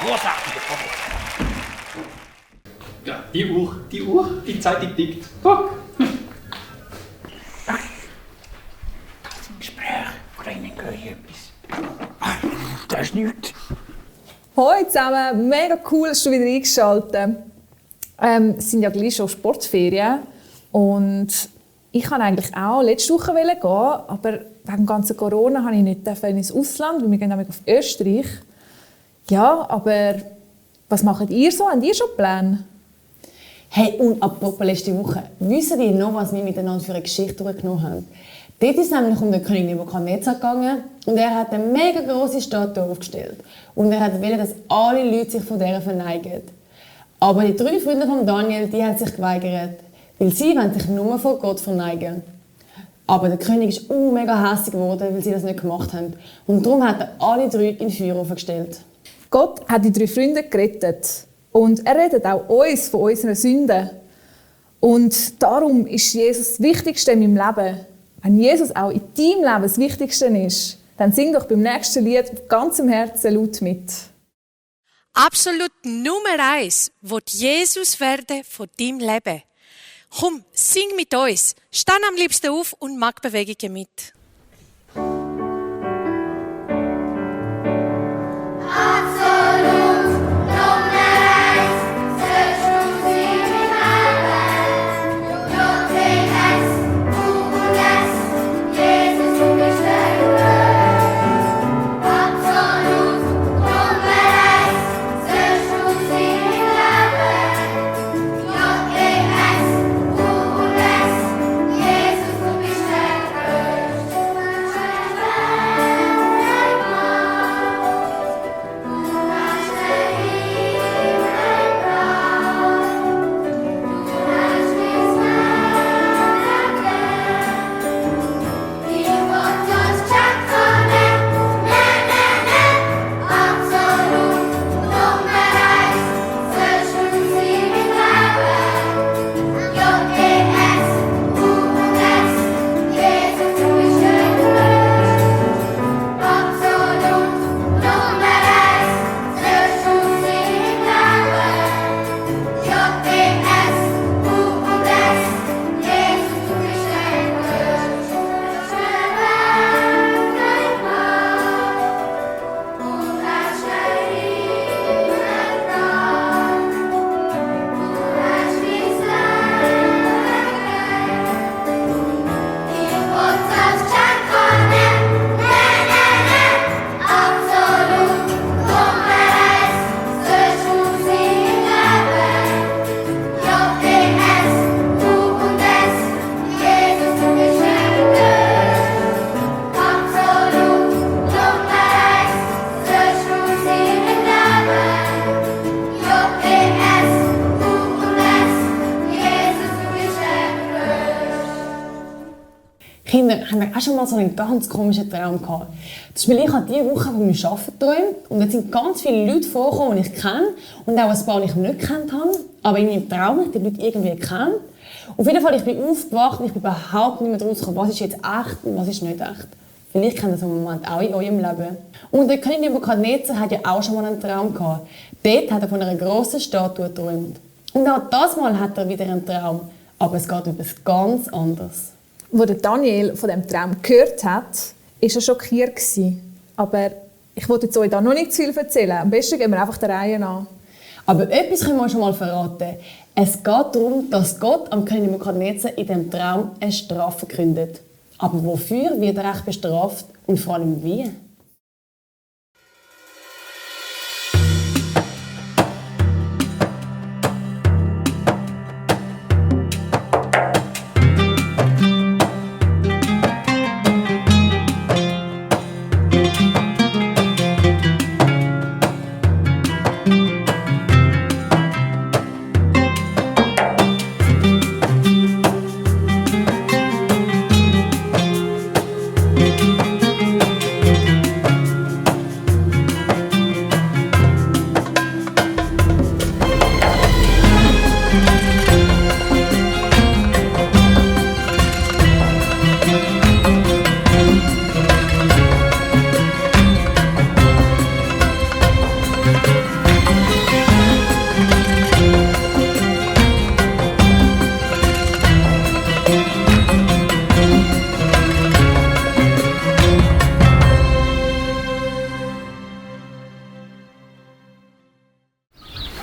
Großartige Foto. Ja, die Uhr, die Zeit, die tickt. Guck. Das ist ein Gespräch. Von Ihnen höre ich etwas. Das ist nichts. Hallo zusammen, mega cool, dass du wieder eingeschaltet. Es sind ja gleich schon Sportferien und ich wollte eigentlich auch letzte Woche gehen, aber wegen ganzen Corona durfte ich nicht ins Ausland, weil wir gehen nämlich auf Österreich. Ja, aber was macht ihr so? Habt ihr schon Pläne? Hey, und apropos letzte Woche, wissen ihr noch, was wir miteinander für eine Geschichte durchgenommen haben? Dort ist es nämlich um den König Nebukadnezar gegangen und er hat eine mega grosse Statue aufgestellt. Und er wollte, dass alle Leute sich von der verneigen. Aber die 3 Freunde von Daniel, die haben sich geweigert, weil sie wollen sich nur vor Gott verneigen. Aber der König ist mega hässlich geworden, weil sie das nicht gemacht haben. Und darum hat er alle 3 in Feuer aufgestellt. Gott hat die 3 Freunde gerettet. Und er rettet auch uns von unseren Sünden. Und darum ist Jesus das Wichtigste in meinem Leben. Wenn Jesus auch in deinem Leben das Wichtigste ist, dann sing doch beim nächsten Lied mit ganzem Herzen laut mit. Absolut Nummer 1 wird Jesus werden von deinem Leben. Komm, sing mit uns. Steh am liebsten auf und mach Bewegungen mit. Kinder, haben wir auch schon mal so einen ganz komischen Traum gehabt. Das Beispiel, ich habe diese Woche von meinem Arbeiten geträumt und jetzt sind ganz viele Leute vorgekommen, die ich kenne und auch ein paar, die ich nicht gekannt habe, aber in meinem Traum habe ich die Leute irgendwie gekannt. Auf jeden Fall, ich bin aufgewacht und ich bin überhaupt nicht mehr rausgekommen, was ist jetzt echt und was ist nicht echt. Vielleicht kennt ihr so einen Moment auch in eurem Leben. Und der König Nebukadnezar hat ja auch schon mal einen Traum gehabt. Dort hat er von einer grossen Statue geträumt. Und auch das Mal hat er wieder einen Traum, aber es geht um etwas ganz anderes. Als Daniel von diesem Traum gehört hat, war er schockiert. Aber ich wollte euch da noch nicht zu viel erzählen. Am besten gehen wir einfach der Reihe an. Aber etwas können wir schon mal verraten. Es geht darum, dass Gott am König Nebukadnezar in diesem Traum eine Strafe verkündet. Aber wofür wird er echt bestraft und vor allem wie?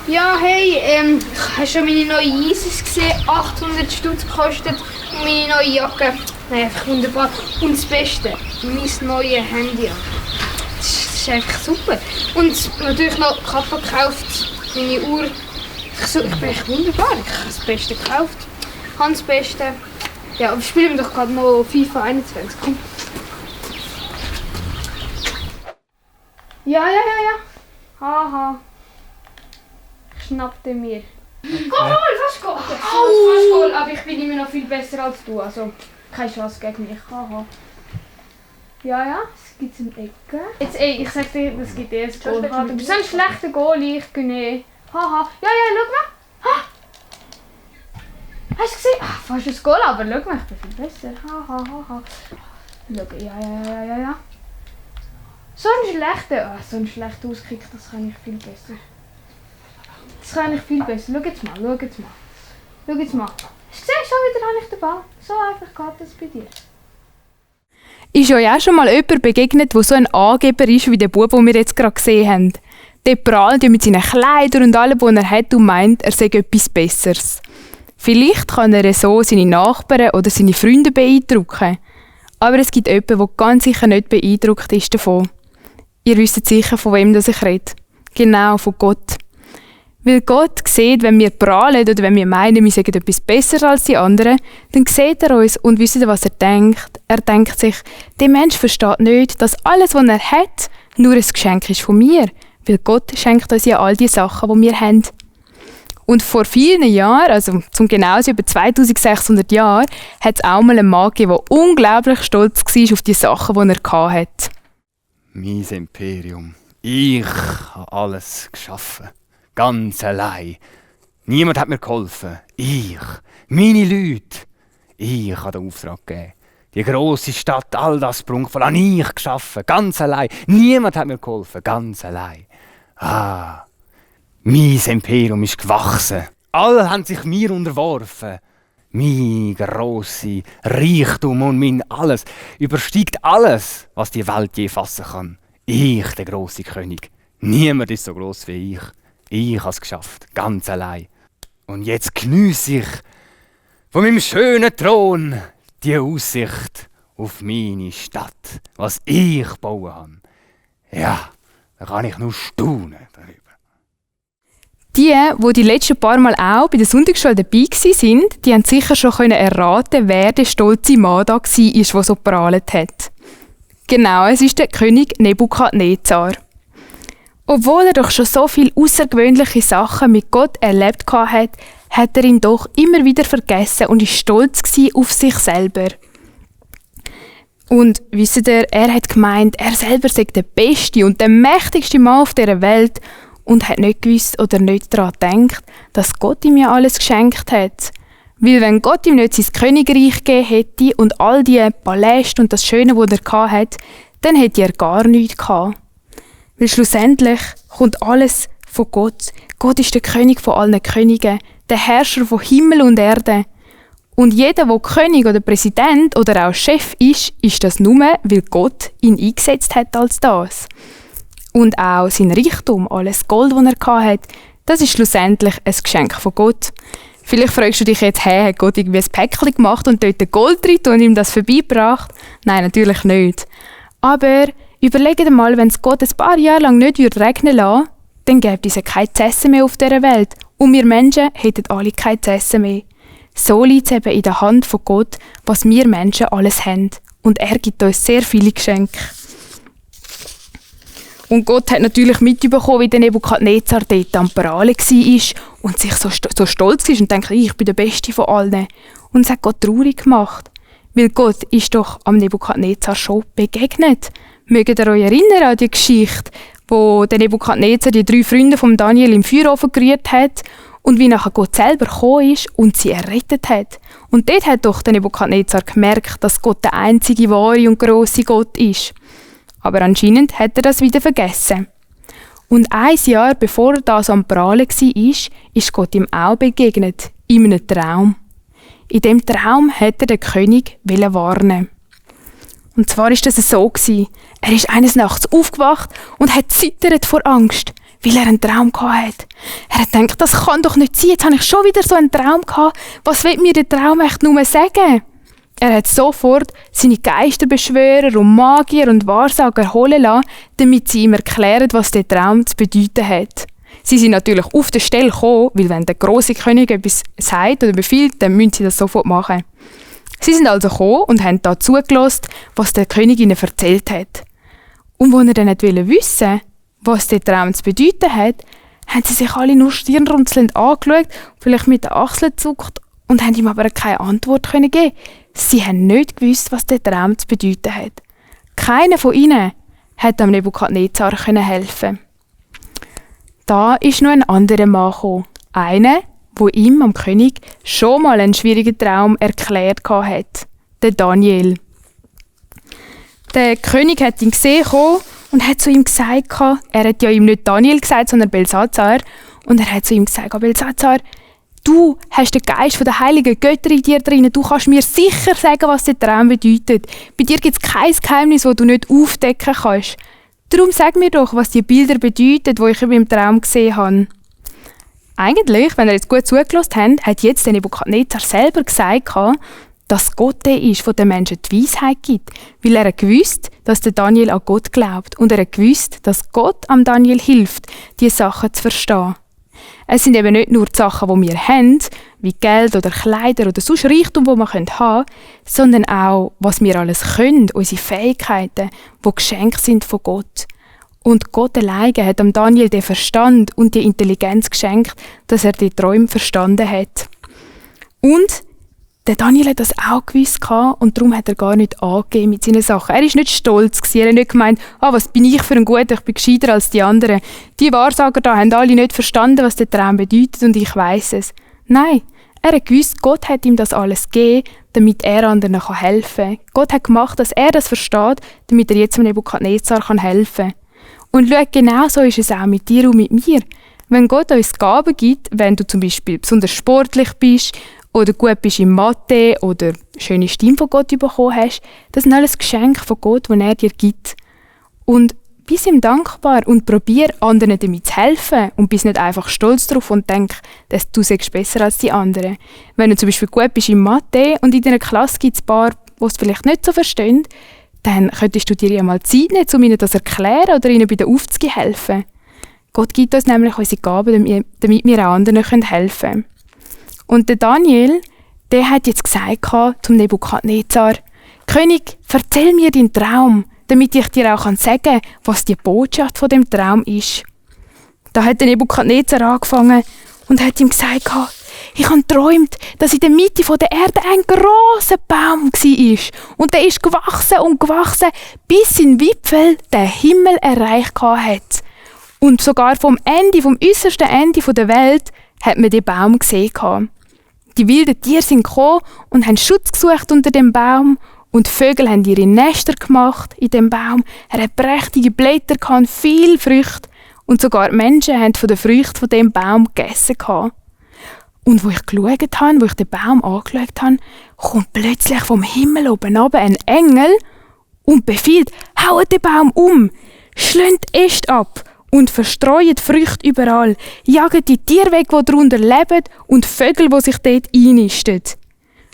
Ja, hey, ich habe schon meine neue Yeezys gesehen, 800 Stutz gekostet und meine neue Jacke. Nein, einfach wunderbar. Und das Beste, mein neues Handy. Das ist einfach super. Und natürlich noch Kappa gekauft, meine Uhr. Ich bin echt wunderbar, ich habe das Beste gekauft. Ich habe das Beste. Ja, aber spielen wir doch gerade noch FIFA 21, komm. Ja. Haha. Schnappte mir. Goal, fast Goal! Fast Goal, aber ich bin immer noch viel besser als du, also keine Chance gegen mich. Haha. Ja, es gibt eine Ecke. Jetzt, ich sag dir, das gibt ein Goal. Du bist ein schlechter Goalie, ich gewinne. Haha. Ja, schau mal. Ha. Hast du gesehen? Fast ein Goal, aber schau mal, ich bin viel besser. Haha. Schau, ja. So ein schlechter Auskick, das kann ich viel besser. Schau jetzt mal. Hast du gesehen, schon wieder habe ich den Ball. So einfach geht das bei dir. Ist euch auch schon mal jemand begegnet, der so ein Angeber ist wie der Bub, den wir jetzt gerade gesehen haben? Der prahlt ja mit seinen Kleidern und allem, was er hat und meint, er sei etwas Besseres. Vielleicht kann er so seine Nachbarn oder seine Freunde beeindrucken. Aber es gibt jemanden, der ganz sicher nicht beeindruckt ist davon. Ihr wisst sicher, von wem ich rede. Genau, von Gott. Weil Gott sieht, wenn wir prahlen oder wenn wir meinen, wir sagen etwas besser als die anderen, dann sieht er uns und wisst ihr, was er denkt? Er denkt sich, der Mensch versteht nicht, dass alles, was er hat, nur ein Geschenk ist von mir. Weil Gott schenkt uns ja all die Sachen, die wir haben. Und vor vielen Jahren, also zum genauso über 2600 Jahren, hat es auch mal einen Mann gegeben, der unglaublich stolz war auf die Sachen, die er hatte. Mein Imperium. Ich habe alles geschaffen. Ganz allein. Niemand hat mir geholfen. Ich. Meine Leute. Ich habe den Auftrag gegeben. Die grosse Stadt, all das prunkvoll, habe ich geschaffen. Ganz allein. Niemand hat mir geholfen. Ganz allein. Mein Imperium ist gewachsen. Alle haben sich mir unterworfen. Mein grosser Reichtum und mein alles übersteigt alles, was die Welt je fassen kann. Ich, der grosse König. Niemand ist so gross wie ich. Ich habe es geschafft, ganz allein. Und jetzt geniesse ich von meinem schönen Thron die Aussicht auf meine Stadt, was ich bauen habe. Ja, da kann ich nur staunen darüber. Die letzten paar Mal auch bei der Sonntagsschule dabei waren, die haben sicher schon erraten, wer der stolze Mann da war, der so geprahlt hat. Genau, es ist der König Nebukadnezar. Obwohl er doch schon so viele außergewöhnliche Sachen mit Gott erlebt hat, hat er ihn doch immer wieder vergessen und war stolz auf sich selber. Und wisst ihr, er hat gemeint, er selber sei der beste und der mächtigste Mann auf dieser Welt und hat nicht gewusst oder nicht daran gedacht, dass Gott ihm ja alles geschenkt hat. Weil wenn Gott ihm nicht sein Königreich gegeben hätte und all die Paläste und das Schöne, das er hatte, dann hätte er gar nichts gehabt. Weil schlussendlich kommt alles von Gott. Gott ist der König von allen Königen, der Herrscher von Himmel und Erde. Und jeder, der König oder Präsident oder auch Chef ist, ist das nur, weil Gott ihn eingesetzt hat als das. Und auch sein Reichtum, alles Gold, das er hatte, das ist schlussendlich ein Geschenk von Gott. Vielleicht fragst du dich jetzt, hat Gott irgendwie ein Päckchen gemacht und dort Gold drin und ihm das vorbeigebracht? Nein, natürlich nicht. Aber überlegt dir mal, wenn es Gott ein paar Jahre lang nicht regnen lassen würde, dann gäbe es kein Essen mehr auf dieser Welt. Und wir Menschen hätten alle kein Essen mehr. So liegt es eben in der Hand von Gott, was wir Menschen alles haben. Und er gibt uns sehr viele Geschenke. Und Gott hat natürlich mitbekommen, wie der Nebukadnezar dort am Prahlen war und sich so stolz war und dachte, ich bin der Beste von allen. Und es hat Gott traurig gemacht. Weil Gott ist doch am Nebukadnezar schon begegnet. Mögt ihr euch erinnern an die Geschichte, wo der Nebukadnezar die 3 Freunde von Daniel im Feuerofen gerührt hat und wie nachher Gott selber gekommen ist und sie errettet hat. Und dort hat doch der Nebukadnezar gemerkt, dass Gott der einzige wahre und grosse Gott ist. Aber anscheinend hat er das wieder vergessen. Und 1 Jahr bevor er da so am Prahlen war, ist Gott ihm auch begegnet, in einem Traum. In diesem Traum hat er den König warnen. Und zwar war das so. Er ist eines Nachts aufgewacht und hat zittert vor Angst. weil er einen Traum hatte. Er hat gedacht, das kann doch nicht sein, jetzt habe ich schon wieder so einen Traum gehabt. Was will mir der Traum echt nur sagen? Er hat sofort seine Geisterbeschwörer und Magier und Wahrsager holen lassen, damit sie ihm erklären, was der Traum zu bedeuten hat. Sie sind natürlich auf der Stelle gekommen, weil wenn der grosse König etwas sagt oder befiehlt, dann müssen sie das sofort machen. Sie sind also gekommen und haben da zugelassen, was der König ihnen erzählt hat. Und als er dann nicht wissen, was der Traum zu bedeuten hat, haben sie sich alle nur stirnrunzelnd angeschaut, vielleicht mit den Achseln gezuckt und haben ihm aber keine Antwort geben. Sie haben nicht gewusst, was der Traum zu bedeuten hat. Keiner von ihnen hat dem Nebukadnezar helfen. Da ist noch ein anderer Mann gekommen. Einer, der ihm, am König, schon mal einen schwierigen Traum erklärt hat. Der Daniel. Der König hat ihn gesehen und hat zu ihm gesagt, er hat ja ihm nicht Daniel gesagt, sondern Belsazar. Und er hat zu ihm gesagt, Belsazar, du hast den Geist der heiligen Götter in dir drin. Du kannst mir sicher sagen, was der Traum bedeutet. Bei dir gibt es kein Geheimnis, das du nicht aufdecken kannst. Darum sag mir doch, was die Bilder bedeuten, die ich in meinem Traum gesehen habe. Eigentlich, wenn ihr jetzt gut zugelassen habt, hat jetzt der Nebukadnezar selber gesagt, dass Gott der ist, der den Menschen die Weisheit gibt. Weil er gewusst, dass der Daniel an Gott glaubt. Und er gewusst, dass Gott am Daniel hilft, diese Sachen zu verstehen. Es sind eben nicht nur die Sachen, die wir haben, wie Geld oder Kleider oder sonst Reichtum, die wir haben können, sondern auch, was wir alles können, unsere Fähigkeiten, die Geschenke sind von Gott. Und Gott alleine hat am Daniel den Verstand und die Intelligenz geschenkt, dass er die Träume verstanden hat. Und der Daniel hat das auch gewusst und darum hat er gar nicht angegeben mit seinen Sachen. Er war nicht stolz, er hat nicht gemeint, was bin ich für ein Guter, ich bin gescheiter als die anderen. Die Wahrsager da haben alle nicht verstanden, was der Traum bedeutet und ich weiss es. Nein, er hat gewusst, Gott hat ihm das alles gegeben, damit er anderen helfen kann. Gott hat gemacht, dass er das versteht, damit er jetzt dem Nebukadnezar helfen kann. Und schau, genau so ist es auch mit dir und mit mir. Wenn Gott uns Gaben gibt, wenn du zum Beispiel besonders sportlich bist oder gut bist in Mathe oder schöne Stimme von Gott bekommen hast, das sind alles Geschenke von Gott, die er dir gibt. Und bist ihm dankbar und probier anderen damit zu helfen und bist nicht einfach stolz darauf und denk, dass du sagst besser als die anderen. Wenn du zum Beispiel gut bist in Mathe und in deiner Klasse gibt es ein paar, die es vielleicht nicht so verstehen, dann könntest du dir ja mal Zeit nehmen, um ihnen das zu erklären oder ihnen bei der Aufzüge helfen. Gott gibt uns nämlich unsere Gaben, damit wir auch anderen helfen können. Und der Daniel, der hat jetzt gesagt zum Nebukadnezar, König, erzähl mir deinen Traum, damit ich dir auch sagen kann, was die Botschaft von dem Traum ist. Da hat der Nebukadnezar angefangen und hat ihm gesagt, ich habe geträumt, dass in der Mitte der Erde ein grosser Baum war. Und der ist gewachsen und gewachsen, bis sein Wipfel den Himmel erreicht hat. Und sogar vom äußersten Ende der Welt hat man den Baum gesehen. Die wilden Tiere sind gekommen und haben Schutz gesucht unter dem Baum. Und die Vögel haben ihre Nester gemacht in dem Baum. Er hat prächtige Blätter und viel Früchte. Und sogar die Menschen haben von den Früchten von dem Baum gegessen. Und wo ich geschaut habe, wo ich den Baum angeschaut habe, kommt plötzlich vom Himmel oben runter ein Engel und befiehlt, haut den Baum um, schlönt Äste ab und verstreut Früchte überall, jagt die Tiere weg, die darunter leben und Vögel, die sich dort einnisten.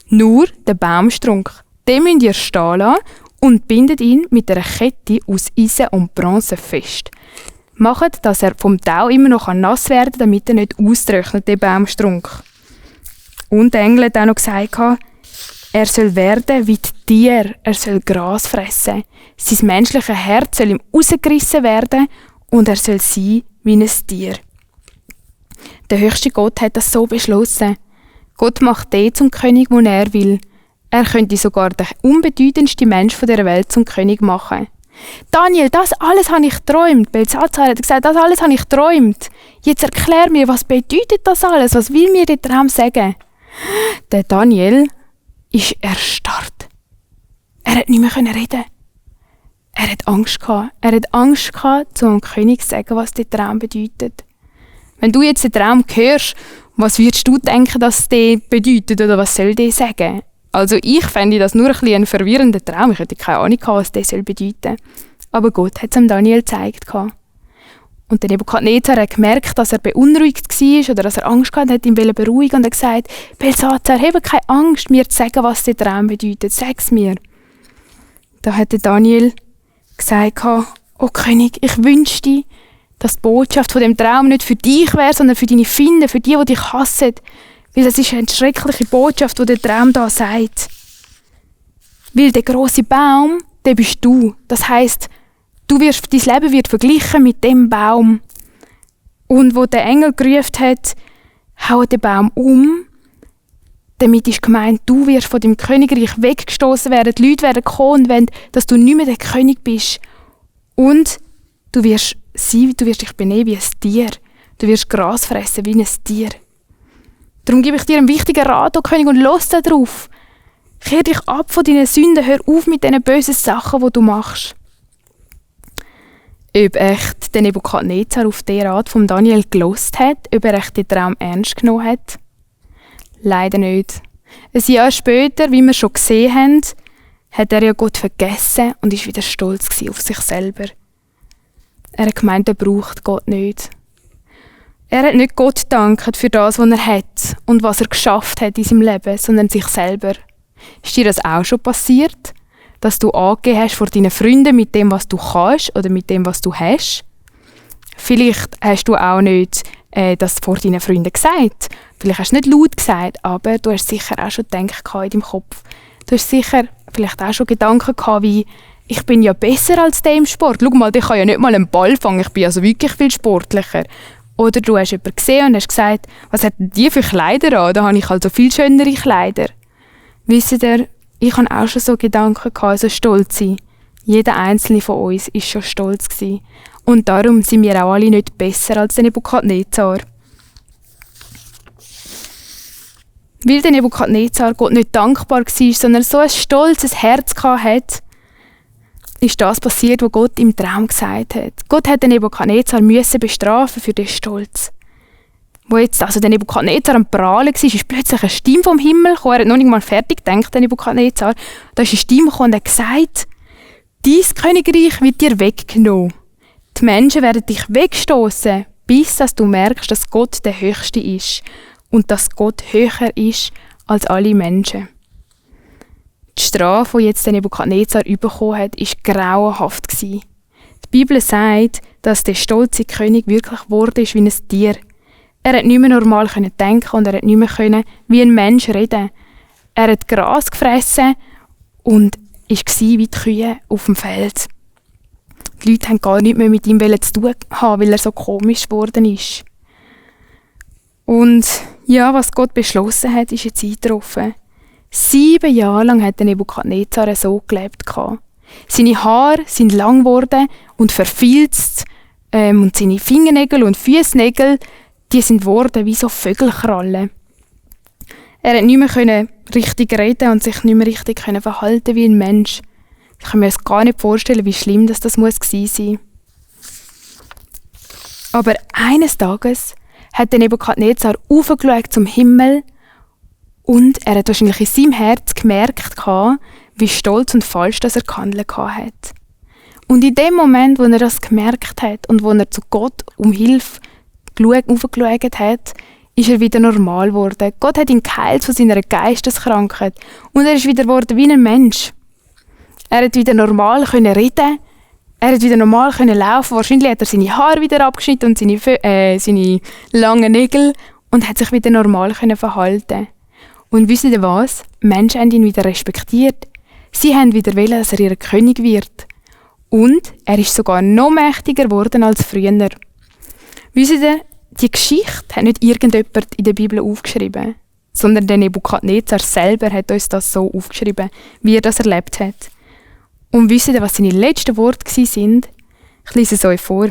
Nur den Baumstrunk, den müsst ihr stehen lassen und bindet ihn mit einer Kette aus Eisen und Bronze fest. Macht, dass er vom Tau immer noch nass werden kann, damit er nicht austrocknet, der Baumstrunk. Und der Engel hat auch noch gesagt, er soll werden wie die Tiere, er soll Gras fressen. Sein menschliches Herz soll ihm rausgerissen werden und er soll sein wie ein Tier. Der höchste Gott hat das so beschlossen. Gott macht den zum König, den er will. Er könnte sogar den unbedeutendsten Mensch dieser Welt zum König machen. Daniel, das alles habe ich geträumt. Belsazar hat gesagt, das alles habe ich geträumt. Jetzt erklär mir, was bedeutet das alles? Was will mir der Traum sagen? Der Daniel ist erstarrt. Er hat nicht mehr reden. Er hat Angst gehabt. Er hat Angst gehabt, zum König zu sagen, was der Traum bedeutet. Wenn du jetzt den Traum hörst, was würdest du denken, dass der bedeutet oder was soll der sagen? Also ich fände das nur ein verwirrender Traum. Ich hätte keine Ahnung, was das bedeuten soll. Aber Gott hat es Daniel gezeigt. Und der Nebukadnezar hat gemerkt, dass er beunruhigt war oder dass er Angst hatte, hat ihn beruhigen und hat gesagt, Belsazar, habe keine Angst, mir zu sagen, was der Traum bedeutet. Sag es mir. Da hat Daniel gesagt, «O König, ich wünschte, dass die Botschaft von dem Traum nicht für dich wäre, sondern für deine Feinde, für die dich hassen. Weil das ist eine schreckliche Botschaft, die der Traum da sagt. Weil der grosse Baum, der bist du. Das heisst, dein Leben wird verglichen mit dem Baum. Und wo der Engel gerufen hat, hau den Baum um. Damit ist gemeint, du wirst von dem Königreich weggestoßen werden. Die Leute werden kommen und wollen, dass du nicht mehr der König bist. Und du wirst dich benehmen wie ein Tier. Du wirst Gras fressen wie ein Tier. Darum gebe ich dir einen wichtigen Rat, o König, und los darauf. Kehr dich ab von deinen Sünden, hör auf mit diesen bösen Sachen, die du machst. Ob echt der Nebukadnezar auf den Rat von Daniel gelost hat, ob er echt den Traum ernst genommen hat? Leider nicht. Ein Jahr später, wie wir schon gesehen haben, hat er ja Gott vergessen und ist wieder stolz auf sich selber. Er hat gemeint, er braucht Gott nicht. Er hat nicht Gott gedankt für das, was er hat und was er geschafft hat in seinem Leben, sondern sich selber. Ist dir das auch schon passiert? Dass du angegeben hast vor deinen Freunden mit dem, was du kannst oder mit dem, was du hast? Vielleicht hast du auch nicht das vor deinen Freunden gesagt. Vielleicht hast du nicht laut gesagt, aber du hast sicher auch schon gedacht in deinem Kopf. Du hast sicher vielleicht auch schon Gedanken gehabt, wie «Ich bin ja besser als der im Sport. Schau mal, ich kann ja nicht mal einen Ball fangen. Ich bin also wirklich viel sportlicher.» Oder du hast jemanden gesehen und hast gesagt «Was hat die für Kleider an? Da habe ich also viel schönere Kleider.» Wisst ihr, ich hatte auch schon so Gedanken, so stolz sein. Jeder einzelne von uns war schon stolz gewesen. Und darum sind wir auch alle nicht besser als der Nebukadnezar. Weil der Nebukadnezar Gott nicht dankbar war, sondern so ein stolzes Herz hatte, ist das passiert, was Gott im Traum gesagt hat. Gott hat den Nebukadnezar bestrafen für den Stolz. Wo jetzt also der Nebukadnezar am Prahlen war, ist plötzlich eine Stimme vom Himmel gekommen. Er hat noch nicht mal fertig gedacht, der Nebukadnezar. Da ist eine Stimme gekommen und hat gesagt, «Dein Königreich wird dir weggenommen. Die Menschen werden dich wegstoßen, bis dass du merkst, dass Gott der Höchste ist und dass Gott höher ist als alle Menschen.» Die Strafe, die jetzt der Nebukadnezar bekommen hat, war grauenhaft. Die Bibel sagt, dass der stolze König wirklich geworden ist wie ein Tier. Er hat nicht mehr normal denken und er hat nicht mehr wie ein Mensch reden. Er hat Gras gefressen und war wie die Kühe auf dem Feld. Die Leute wollten gar nicht mehr mit ihm zu tun haben, weil er so komisch geworden ist. Und ja, was Gott beschlossen hat, ist jetzt eingetroffen. 7 Jahre lang hat der Nebukadnezar so gelebt. Seine Haare sind lang geworden und verfilzt und seine Fingernägel und Fußnägel, die sind geworden wie so Vögelkrallen. Er hat nicht mehr richtig reden und sich nicht mehr richtig verhalten wie ein Mensch. Ich kann mir das gar nicht vorstellen, wie schlimm das gewesen sein. Aber eines Tages hat der Nebukadnezar aufgeschaut zum Himmel und er hat wahrscheinlich in seinem Herz gemerkt, wie stolz und falsch das er gehandelt hat. Und in dem Moment, wo er das gemerkt hat und wo er zu Gott um Hilfe aufgeschaut hat, ist er wieder normal geworden. Gott hat ihn geheilt von seiner Geisteskrankheit und er ist wieder geworden wie ein Mensch. Er hat wieder normal reden, er hat wieder normal laufen. Wahrscheinlich hat er seine Haare wieder abgeschnitten und seine langen Nägel und hat sich wieder normal verhalten. Und wisst ihr was? Menschen haben ihn wieder respektiert. Sie haben wieder wollen, dass er ihr König wird. Und er ist sogar noch mächtiger geworden als früher. Wisst ihr, die Geschichte hat nicht irgendjemand in der Bibel aufgeschrieben, sondern der Nebukadnezar selber hat uns das so aufgeschrieben, wie er das erlebt hat. Und wisst ihr, was seine letzten Worte waren? Ich lese es euch vor.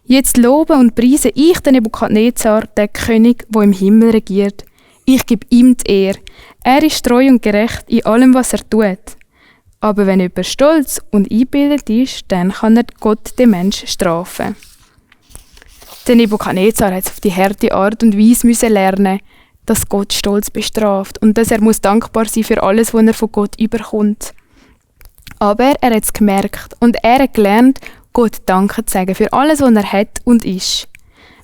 «Jetzt lobe und preise ich den Nebukadnezar, den König, der im Himmel regiert. Ich gebe ihm die Ehre. Er ist treu und gerecht in allem, was er tut. Aber wenn jemand stolz und eingebildet ist, dann kann er Gott, den Menschen, strafen.» Der Nebukadnezar hat auf die harte Art und Weise lernen, dass Gott Stolz bestraft und dass er dankbar sein muss für alles, was er von Gott überkommt. Aber er hat es gemerkt und er hat gelernt, Gott Danke zu sagen für alles, was er hat und ist.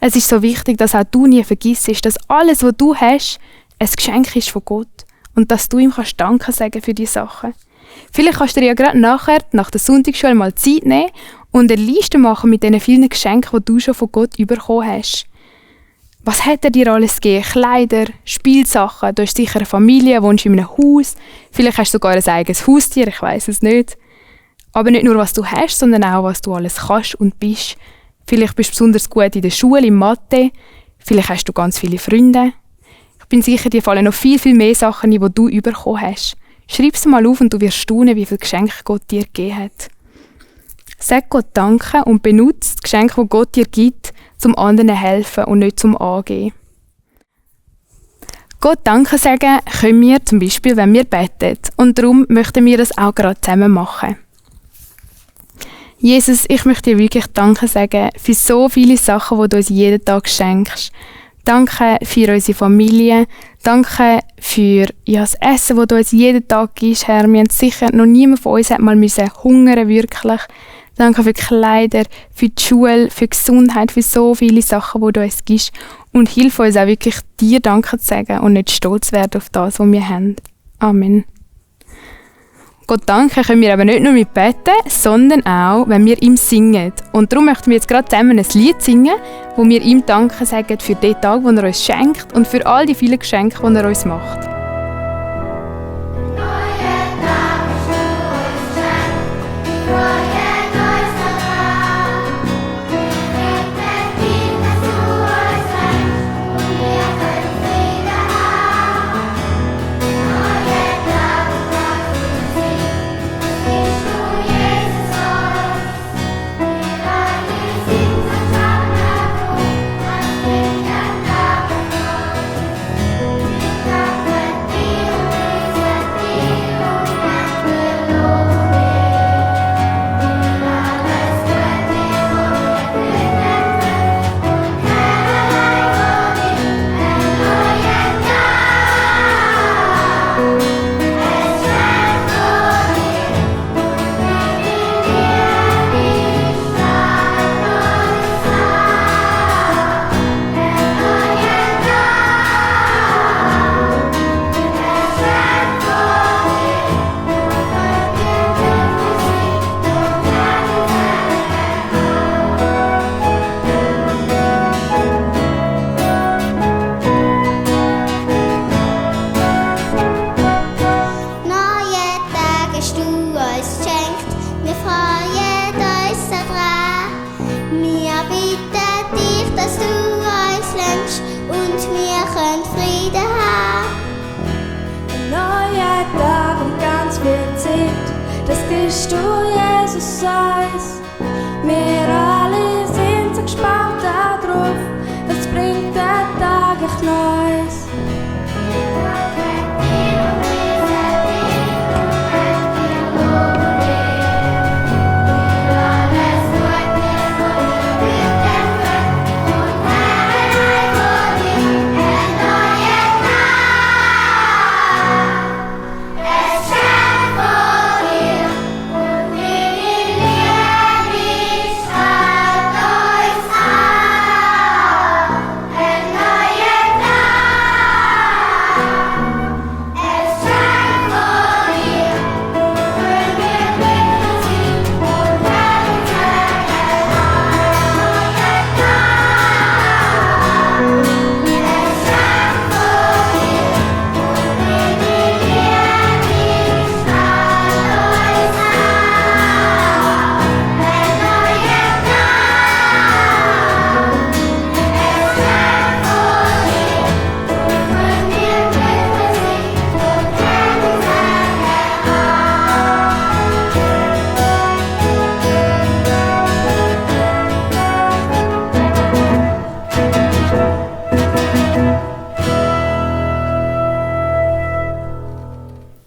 Es ist so wichtig, dass auch du nie vergisst, dass alles, was du hast, ein Geschenk ist von Gott und dass du ihm Danke sagen für diese Sachen. Vielleicht kannst du dir ja gerade nachher, nach der Sonntagsschule, mal Zeit nehmen und eine Liste machen mit den vielen Geschenken, die du schon von Gott bekommen hast. Was hat er dir alles gegeben? Kleider, Spielsachen, du hast sicher eine Familie, wohnst in einem Haus, vielleicht hast du sogar ein eigenes Haustier, ich weiss es nicht. Aber nicht nur, was du hast, sondern auch, was du alles kannst und bist. Vielleicht bist du besonders gut in der Schule, in Mathe, vielleicht hast du ganz viele Freunde. Ich bin sicher, dir fallen noch viel, viel mehr Sachen ein, die du bekommen hast. Schreib sie mal auf und du wirst staunen, wie viele Geschenke Gott dir gegeben hat. Sag Gott Danke und benutze das Geschenk, das Gott dir gibt, zum anderen helfen und nicht zum Angeben. Gott Danke sagen können wir zum Beispiel, wenn wir beten. Und darum möchten wir das auch gerade zusammen machen. Jesus, ich möchte dir wirklich Danke sagen für so viele Sachen, die du uns jeden Tag schenkst. Danke für unsere Familie. Danke für das Essen, das du uns jeden Tag gibst, Herr. Wir haben sicher noch niemand von uns hat mal hungern wirklich. Danke für die Kleider, für die Schule, für die Gesundheit, für so viele Sachen, die du uns gibst. Und hilf uns auch wirklich, dir Danke zu sagen und nicht stolz werden auf das, was wir haben. Amen. Gott danke können wir aber nicht nur mit beten, sondern auch, wenn wir ihm singen. Und darum möchten wir jetzt gerade zusammen ein Lied singen, wo wir ihm Danke sagen für den Tag, den er uns schenkt und für all die vielen Geschenke, die er uns macht. Das bist du, Jesus, uns. Wir alle sind so gespannt darauf, was bringt der Tag euch Neues.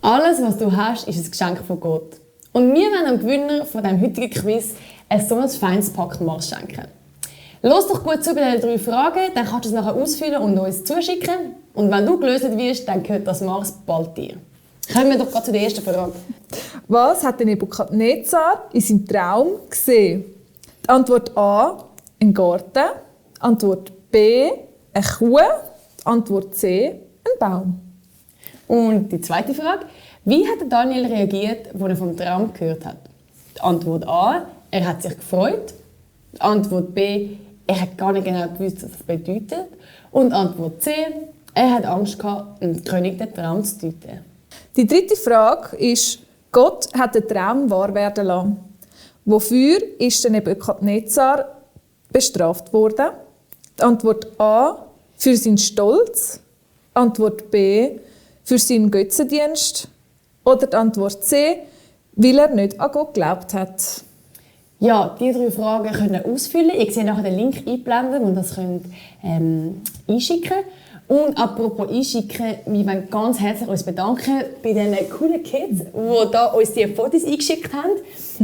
Alles, was du hast, ist ein Geschenk von Gott. Und wir wollen dem Gewinner von diesem heutigen Quiz ein so ein feines Pack Mars schenken. Los doch gut zu bei den 3 Fragen, dann kannst du es nachher ausfüllen und uns zuschicken. Und wenn du gelöst wirst, dann gehört das Mars bald dir. Kommen wir doch gerade zu der ersten Frage. Was hat der Nebukadnezar in seinem Traum gesehen? Antwort A, ein Garten. Antwort B, eine Kuh. Antwort C, ein Baum. Und die zweite Frage. Wie hat Daniel reagiert, als er vom Traum gehört hat? Die Antwort A, er hat sich gefreut. Die Antwort B, er hat gar nicht genau gewusst, was das bedeutet. Und Antwort C, er hat Angst gehabt, dem König den Traum zu deuten. Die dritte Frage ist, Gott hat den Traum wahr werden lassen. Wofür ist der Nebukadnezar bestraft worden? Die Antwort A, für seinen Stolz. Antwort B, für seinen Götzendienst. Oder die Antwort C, weil er nicht an Gott geglaubt hat. Ja, diese 3 Fragen könnt ihr ausfüllen. Ich sehe nachher den Link einblenden und das könnt einschicken. Und apropos einschicken, wir wollen ganz herzlich uns bedanken bei den coolen Kids, die da uns diese Fotos eingeschickt haben.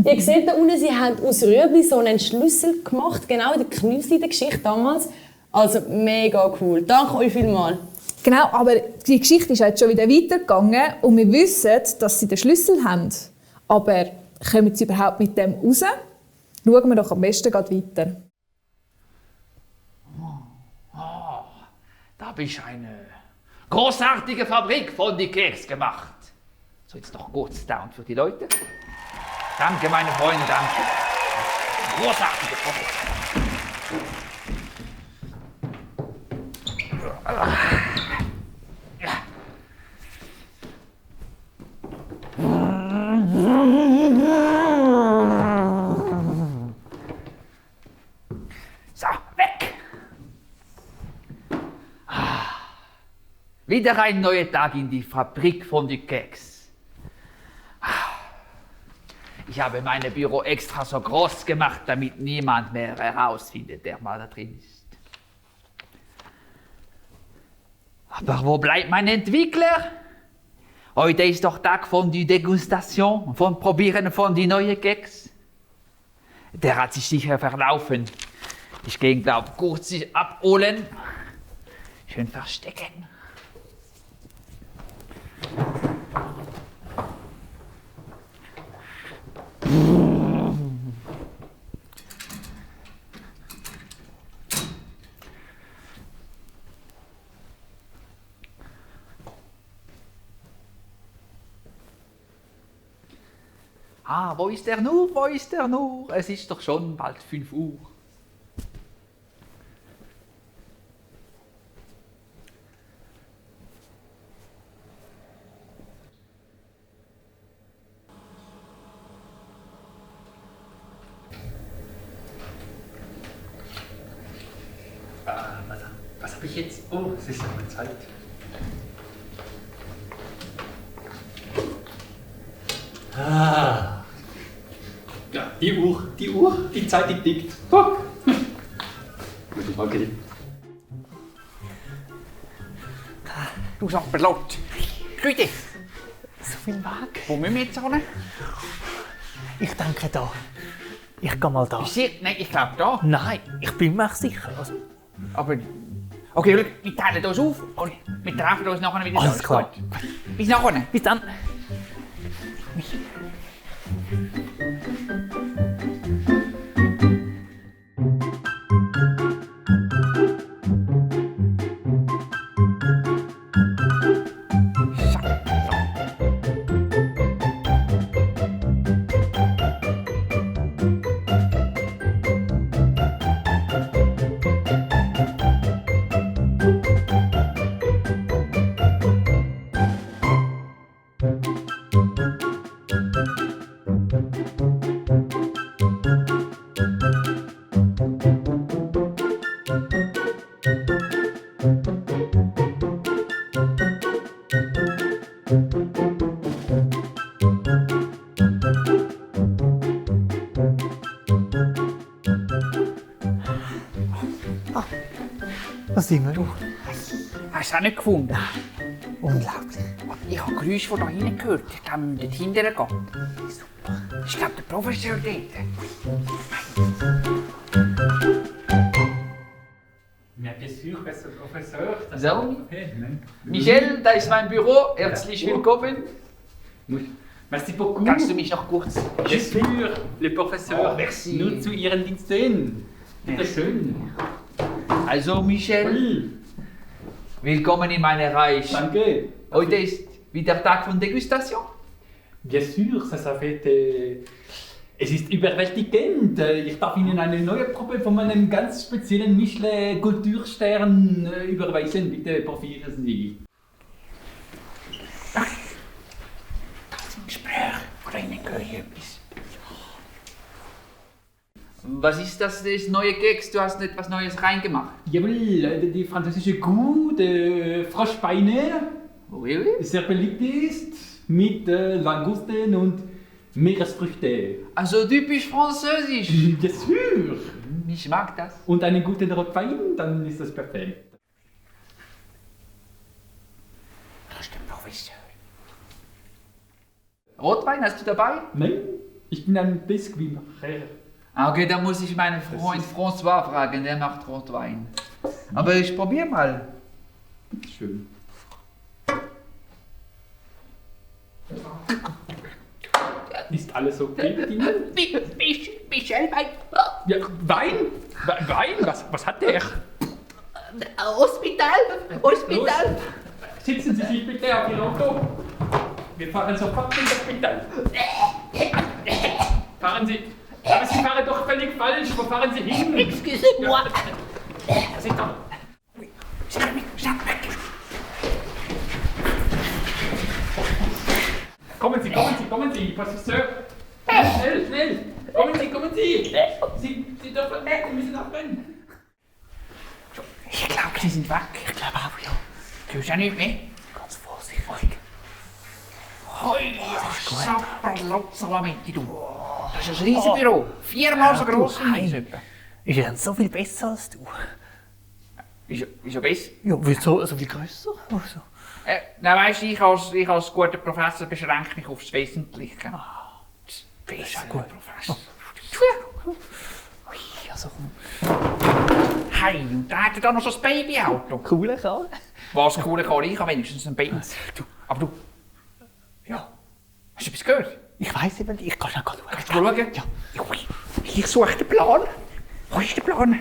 Ihr seht da unten, sie haben aus Rüebli so einen Schlüssel gemacht, genau in der Knüssli der Geschichte damals. Also mega cool. Danke euch vielmals. Genau, aber die Geschichte ist jetzt schon wieder weitergegangen und wir wissen, dass sie den Schlüssel haben. Aber kommen sie überhaupt mit dem raus? Schauen wir doch am besten weiter. Da habe ich eine großartige Fabrik von die Keks gemacht. So, jetzt noch kurz Down für die Leute. Danke, meine Freunde, danke. Großartige Fabrik. Ja. So, weg! Wieder ein neuer Tag in die Fabrik von die Keks. Ich habe mein Büro extra so groß gemacht, damit niemand mehr herausfindet, der mal da drin ist. Aber wo bleibt mein Entwickler? Heute ist doch Tag von die Degustation, von Probieren von die neuen Keks. Der hat sich sicher verlaufen. Ich gehe ihn, glaube ich, kurz abholen. Schön verstecken. Wo ist er nur? Wo ist er nur? Es ist doch schon bald 5 Uhr. Was habe ich jetzt? Oh, es ist aber Zeit. Ja, die Uhr, die Zeit, die tickt. Guck! Gute Frage. Du sagst laut. Leute! So viel Weg. Wo müssen wir jetzt hin? Ich denke da. Ich gehe mal da. Nein, ich glaube da. Nein, ich bin mir sicher. Aber... Okay, schau, wir teilen uns auf und wir treffen uns nachher wieder. Alles klar. Gut. Bis nachher. Bis dann. Was sind wir? Du, hast du auch nicht gefunden? Unglaublich. Ich habe Geräusche von da hinten gehört. Ich glaube, wir müssen dort hinterher gehen. Super. Ich glaube, der Professor dort. Wir besuchen den Professor. So. Michel, da ist mein Büro. Herzlich willkommen. Merci beaucoup. Kannst du mich noch kurz... Bien sûr, le Professeur. Oh, merci. Nur zu Ihren Diensten. Bitte schön. Also, Michel, Oui, willkommen in meinem Reich. danke. Heute ist wieder Tag von Degustation. Bien sûr, ça fait... es ist überwältigend. Ich darf Ihnen eine neue Probe von meinem ganz speziellen Michelin-Kulturstern überweisen. Bitte probieren Sie. Gespräch, oder Ihnen höre ich etwas. Was ist das neue Keks? Du hast etwas Neues reingemacht. Jawohl, die französische Kuh, die Froschbeine, Oui, oui. sehr beliebt ist, mit Langusten und Meeresfrüchte. Also typisch französisch. Bien sûr. Ich mag das. Und einen guten Rotwein, dann ist das perfekt. Das ist der Professor. Rotwein hast du dabei? Nein, ich bin ein Biskuitmacher. Okay, dann muss ich meinen Freund François fragen, der macht Rotwein. Aber ich probiere mal. Schön. Ist alles okay mit Ihnen? Michel, Wein. Ja, Wein? Wein? Was hat der? Hospital. Hospital. Sitzen Sie sich bitte auf Ihr Auto. Wir fahren sofort in das Spital. Fahren Sie. Aber Sie fahren doch völlig falsch. Wo fahren Sie hin? Excusez-moi. Das ist doch... Kommen Sie, Professor. Schnell. Kommen Sie. Sie dürfen weg, Sie müssen abrennen. Ich glaube, sie sind weg. Ich glaube auch, ja. Du hast ja nicht mehr. Ganz vorsichtig. Hoi, Sapperlot-Salamendi, du. Das ist ein Riesenbüro. 4-mal so groß wie meins etwa. Ist ja so viel besser als du. Ist ja besser. Ja, wieso so viel grösser? Also. Nein, weißt du, ich als guter Professor beschränke mich aufs Wesentliche. Das ist ja gut. Professor. Ui, also komm. Hey, und da hat er da noch so ein Babyauto. Cooler Karl. Was coole Karl, ich habe wenigstens einen Benz. Aber du... Ja. Hast du etwas gehört? Ich weiss eben nicht, ich kann nicht schauen. Kannst du mal schauen? Ja. Ich suche den Plan. Wo ist der Plan?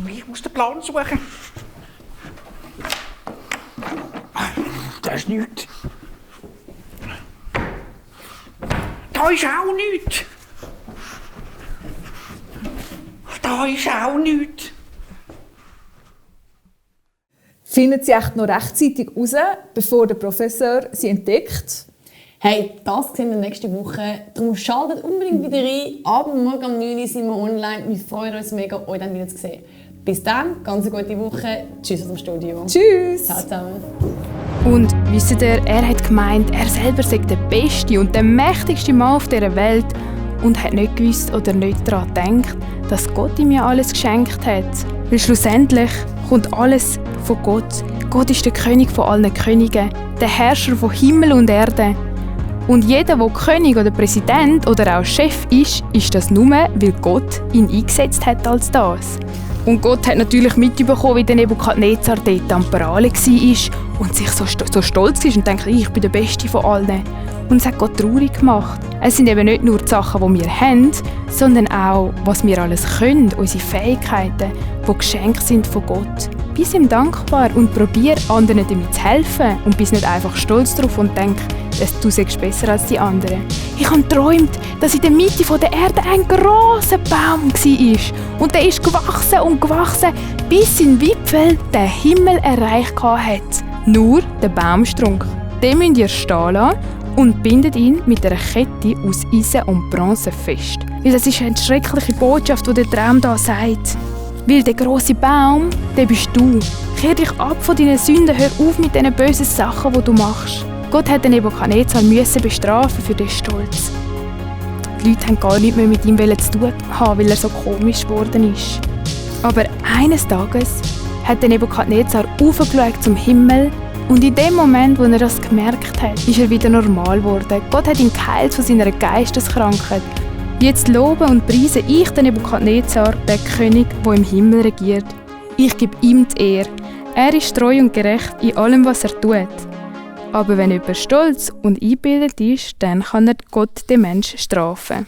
Ich muss den Plan suchen. Da ist nichts. Da ist auch nichts. Da ist auch nichts. Finden Sie echt noch rechtzeitig raus, bevor der Professor sie entdeckt? Hey, das sehen wir nächste Woche. Darum schaltet unbedingt wieder ein. Ab morgen um 9 Uhr sind wir online. Wir freuen uns mega, euch dann wieder zu sehen. Bis dann, ganz eine gute Woche. Tschüss aus dem Studio. Tschüss! Ciao zusammen. Und wisst ihr, er hat gemeint, er selber sei der beste und der mächtigste Mann auf dieser Welt und hat nicht gewusst oder nicht daran gedacht, dass Gott ihm ja alles geschenkt hat. Weil schlussendlich kommt alles von Gott. Gott ist der König von allen Königen, der Herrscher von Himmel und Erde. Und jeder, der König oder Präsident oder auch Chef ist das nur, weil Gott ihn eingesetzt hat als das. Und Gott hat natürlich mitbekommen, wie der Nebukadnezar dort am Parade war und sich so stolz war und dachte, ich bin der Beste von allen. Und es hat Gott traurig gemacht. Es sind eben nicht nur die Sachen, die wir haben, sondern auch, was wir alles können, unsere Fähigkeiten, die Geschenke sind von Gott. Bist ihm dankbar und probier, anderen damit zu helfen und bist nicht einfach stolz darauf und denk, dass du seist besser als die anderen. Ich habe geträumt, dass in der Mitte der Erde ein grosser Baum war. Und der ist gewachsen, bis sein Wipfel den Himmel erreicht hat. Nur der Baumstrunk. Den müsst ihr stehen lassen und bindet ihn mit einer Kette aus Eisen und Bronze fest. Weil das ist eine schreckliche Botschaft, die der Traum da sagt. Weil der grosse Baum, der bist du. Kehr dich ab von deinen Sünden, hör auf mit diesen bösen Sachen, die du machst. Gott hat den Nebukadnezar bestrafen für den Stolz. Die Leute haben gar nichts mehr mit ihm zu tun haben, weil er so komisch geworden ist. Aber eines Tages hat der Nebukadnezar aufgeschaut zum Himmel und in dem Moment, wo er das gemerkt hat, ist er wieder normal geworden. Gott hat ihn geheilt von seiner Geisteskrankheit. Jetzt lobe und preise ich den Nebukadnezar, den König, der im Himmel regiert. Ich gebe ihm die Ehre. Er ist treu und gerecht in allem, was er tut. Aber wenn jemand stolz und eingebildet ist, dann kann er Gott den Menschen strafen.